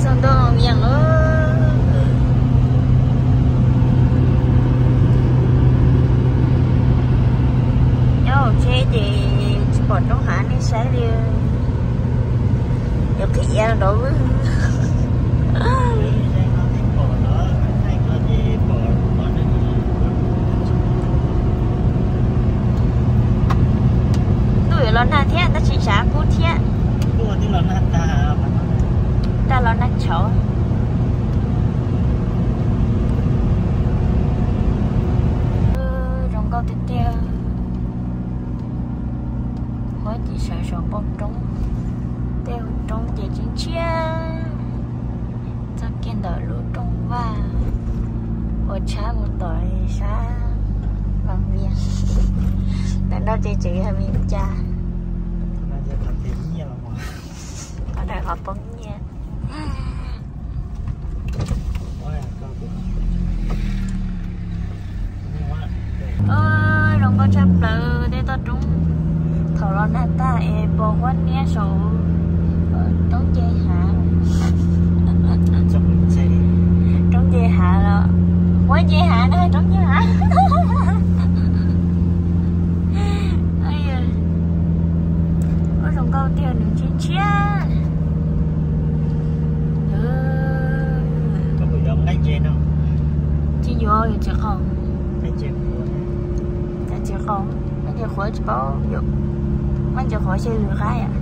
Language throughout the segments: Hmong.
Tau ntau vias lawm. Nyob hauv tsheb ces tsis pom roob hav nej saib li. Yuav qhib iav nrov vwg. Ntuj yuav los nag thiab tab sis tshav kub thiab. Tag los nag tshauv. Zoo nkauj tiag tiag. Huab ces sawv saum npoo roob, tej roob ces tseem tshiab. Txog kiag ntawm lub rooj vag uas tshab mus tom sab Vaj Vias. Ntawm no ces tseem yog Vias Cas. Qhov ntawd qhov poob nyiaj. Zoo nkauj tshaj plaws tej toj roob. Thaum los nag tag es pom huab niab saum roob nce hav. Roob nce hav los, huab nce hav na, roob nce hav. Ua zoo nkauj tiag, nws tshiab tshiab. Tsis yuav, yuav tsis qaug. Tsis qaug, nqaij ntses qhuav tsis paub, nqaij ntses qhuav xyaw lws qab yom.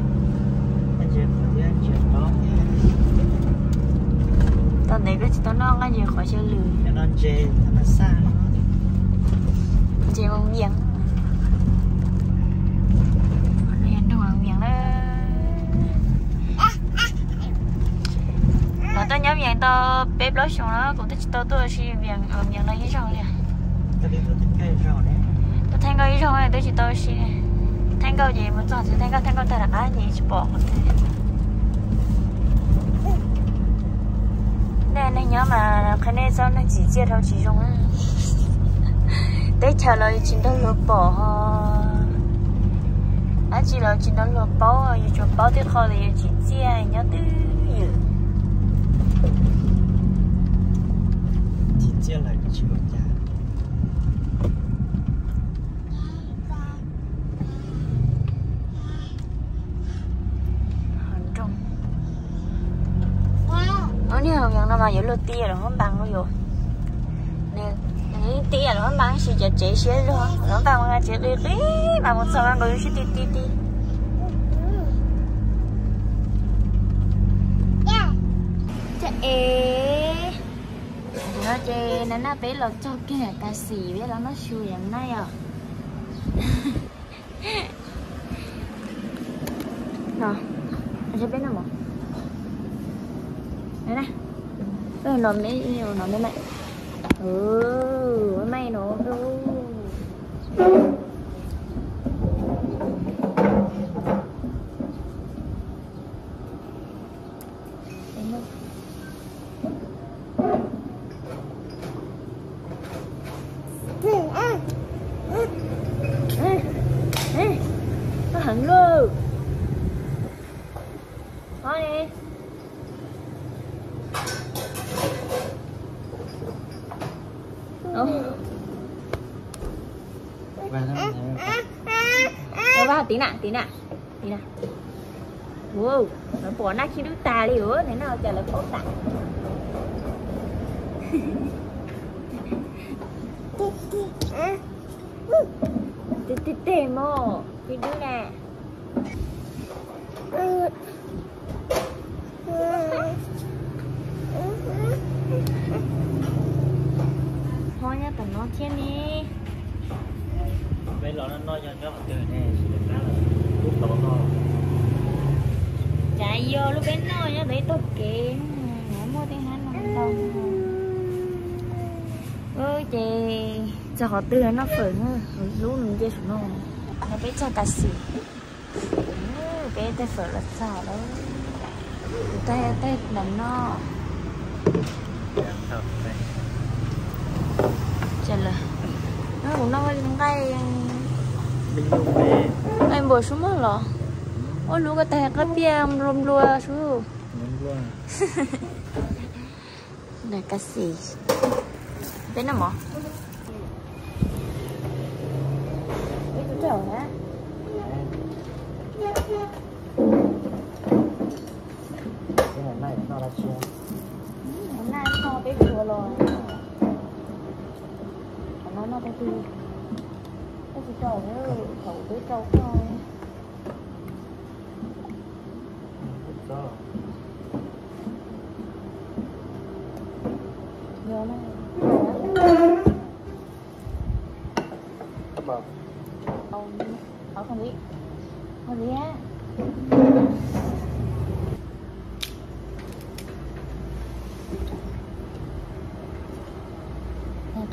Tau ntev koj tsis tau noj nqaij ntses qhuav xyaw lws. Ntses Vaj Vias, Vaj Vias na. Los tuaj nyob Vias tau peb plaub xyoos no kuv twb tsis tau tuaj ua si Vias, Vias no ib zaug li. Tuaj Thaij Nkauj ib zaug twb tsis tau ua si. Thaij Nkauj ces mus txog txiv Thaij Nkauj, Thaij Nkauj tag rov qab ces tsis pom. Nej neeg nyob mas qhia nej txoj neeg tsim txiaj dhau tsis zoo. Teb chaws los tsis nrog luag pom, dab tsi los tsis nrog luag paub, yus tsuas paub tib qho tias yus tsim txiaj nyob twj ywm. Tsim txiaj lawm tsis ua cas. Niag hauv Vias no mas yuav luag tiaj los huab npas no yus. Tiaj los huab npas si cov tsev siab zog, los npas mas tsev qis qis mas mus txog mas nkaus yus sib ti ti ti. Ces no ces na na peb los txog kiag Kas Xim peb los noj su yom na yom. No, peb no, no me, no me mai, mai no. Heev lauj. Ua vaj, tiv na, tiv na, tiv na. Lawv pom naj khib dub tag li, nws noj cas lawv paub tas. Tig tig tig mog, khib dub na. Ho nyob tom no thiab ne. Peb los noj noj nyob qhov twg ne? Lub tod no. Cas yog lub peb noj nyob ntawm ib tog kev, muaj tej hab no ntau. Ces txog qhov twg noj fawm na, lub nws nce saum no. No peb txog Kas Xim. Peb tej fawm los txog lawm. Kuv tej ntawm no. Kuv noj nqaij, nqaij npua sub mog los. Ua lub ko tag qab piaj nplua nplua sub. Nws ka xis. Peb noj mov. Ib tug rau na. Noj peb tug los. Qhov no noj tag twg? Peb tsis rau, thaum peb rau koj.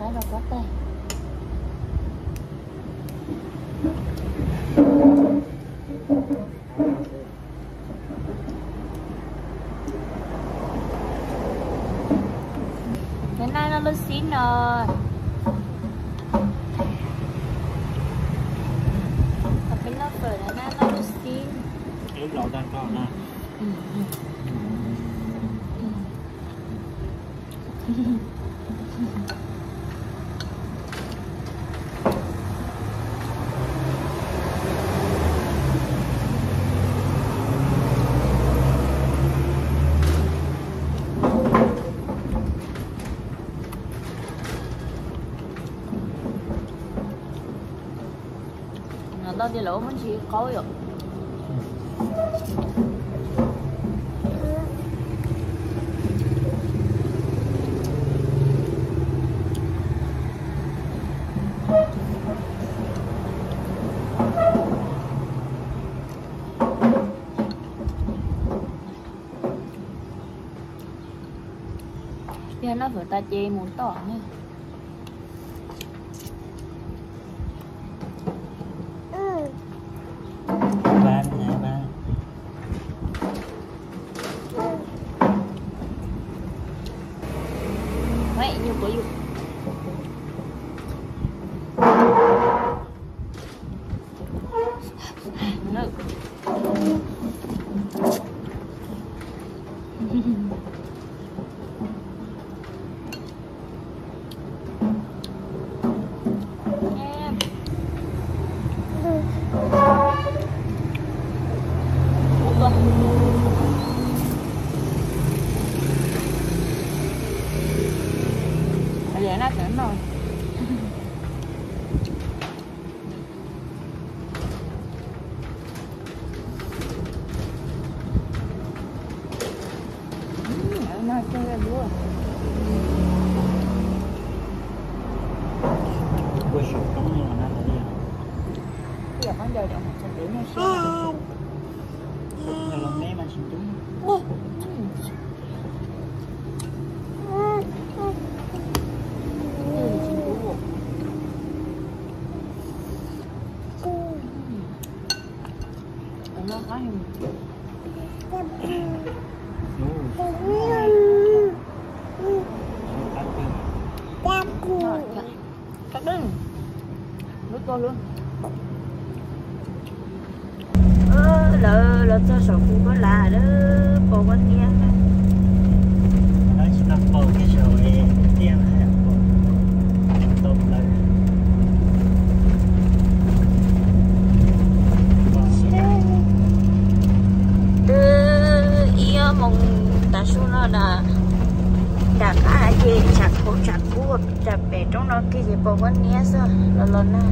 Qab rau pob tag. Cov naj noj lub xib no. Peb noj fawm, cov naj noj lub xib. No tau tias lawv muab ntsis qaub yom. Yog noj fawm tas ces mus tom ne. Lawv los txog saum kuv koj lav lawm, pos huab tiab. Lawv tsis tau pos kiag saum tiaj lawm, pos tau lawm. Twb ib ob moos tav su no na, nram qab ces tshav kub tshav kub tsam pem roob no kiag ces pos huab tiab xwb los los nag.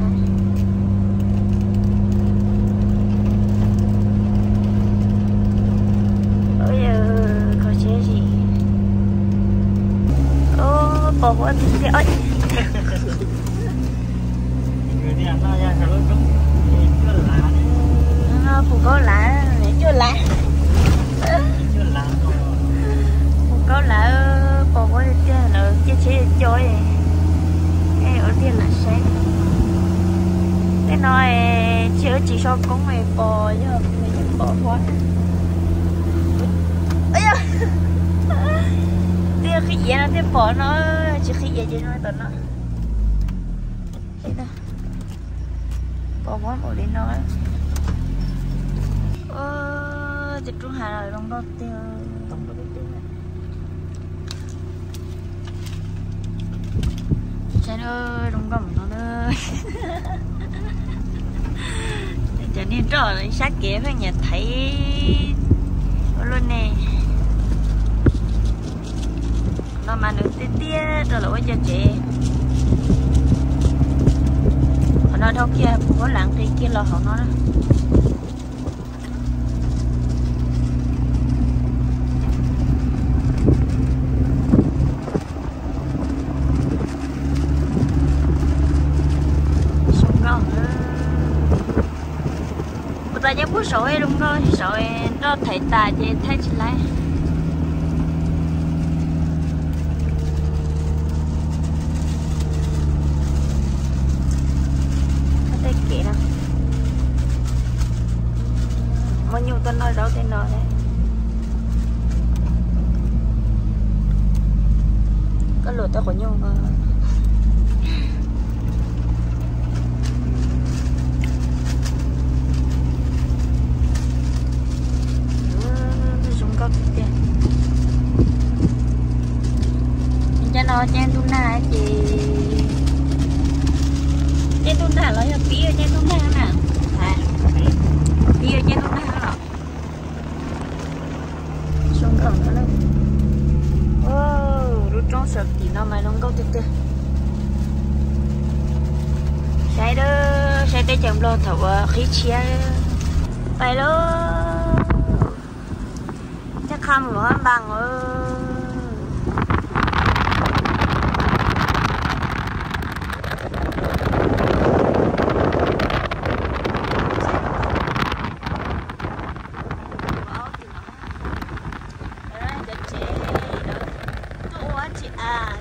Kho siab zim. Pos huab tiag tiag. Kuv kaub lav, cuaj lav. Kuv kaub lav, pos huab tiag tiag, lawv caij tsheb co, ua tiag lam saib. Tej no tsis, tsis so koob pos, yog pos huab. Twb qhib iav no thiaj pom no, tsis qhib iav ces zoo tom no. Pos huab npaum li no. Tus roob hav no zoo nkauj tiag. Zoo nkauj no na. Cov niag nroj sab kev pheej nyiam thaiv ua luaj ne. No mas nws tiaj tiaj rau lawv ua cov tsev. Qhov no dhau kiag puag huab lav nqis kiag los hauv no na. Zoo nkauj. Kuv tas nyob puag saud zoo nkauj, saud nroj thaiv tas ces thaij tsis laib. Tej kev no muaj nyuj tuaj noj zaub tej no. Koj luam tej quav nyuj. Zoo nkauj tiag tiag. Cov no caij ntuj nag ces, caij ntuj nag los yog pib caij ntuj nag na? Pib caij ntuj nag los. Zoo nkauj no. Lub roob saum tim no mas zoo nkauj tiag tiag. Saib, saib teb chaws Nplog thaum uas qhib tshiab. Pais lauj. Thiaj qha mus hab npas. Cov tsev tuaj ua dab tsi as?